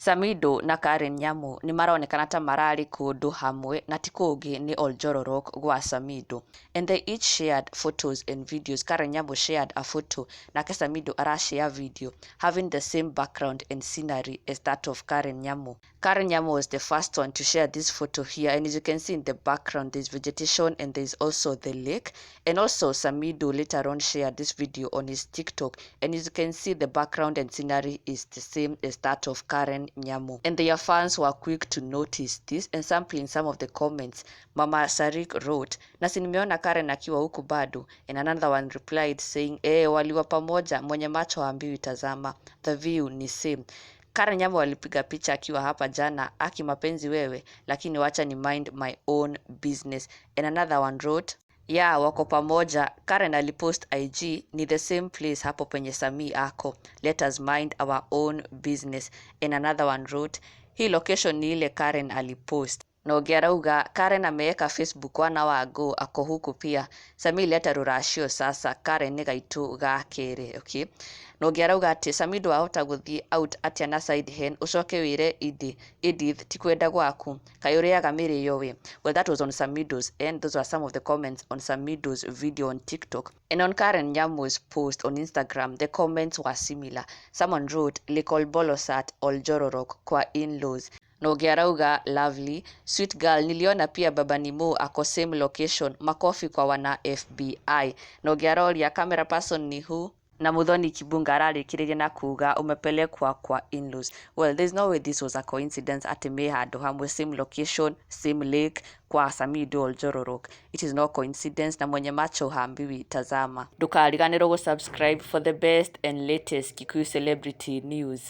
Samidoh na Karen Nyamu nĩ maronekana ta mararĩ kũndũ hamwe na ti kũngĩ nĩ Oljororok gwa Samidoh, and they each shared photos and videos. Karen Nyamu shared a photo, nake Samidoh arashare video having the same background and scenery as that of Karen Nyamu. Karen Nyamu was the first one to share this photo here, and as you can see in the background, there's vegetation and there's also the lake. And also Samidoh later on shared this video on his TikTok, and as you can see, the background and scenery is the same as that of Karen Nyamu. And their fans were quick to notice this and sampling some of the comments. Mama Sarik wrote, "Na si nimeona Karen akiwa huku bado?" And another one replied saying, "Eh, waliwa pamoja, mwenye macho haambiwi tazama, the view ni same." Karen Nyamu alipiga picha akiwa hapa jana, "Aki mapenzi wewe, lakini wacha ni mind my own business." And another one wrote, "Yeah, wako pamoja. Karen alipost IG, ni the same place hapo penye Sami ako. Let us mind our own business." And another one wrote, "Hii location ni ile Karen alipost." Na ũngĩ arauga, "Karen ameweka Facebook 1 hour ago, ako huku pia. Sami, leta rũracio sasa, Karen nĩ gaitũ ga kerĩ." Okay, na ũngĩ arauga atĩ Samidoh wahota gũthiĩ out atĩa na side hen, ũcoke wĩre Edith ti kwenda gwaku, kaĩ ũrĩaga mĩrĩo we? Well, that was on Samidoh's end. Those were some of the comments on Samidoh's video on TikTok. And on Karen Nyamu's post on Instagram, the comments were similar. Someone wrote, "Lake Olbolosat, Oljororok kwa in-laws." Na ũngĩ arauga, "Lovely sweet girl, niliona pia Baba Nimo ako same location, makofi kwa wana FBI." Na ũngĩ aroria, "Camera person ni who?" Na Muthoni Kibunga ararĩkĩrĩria na kuga, "Umepelekwa kwa in-laws." Well, there's no way this was a coincidence atĩ me handũ hamwe, same location, same lake, kwa Samidoh Oljororok. It is no coincidence, na mwenye macho haambiwi tazama. Ndũkariganĩrwo gũsubscribe for the best and latest Kikuyu celebrity news.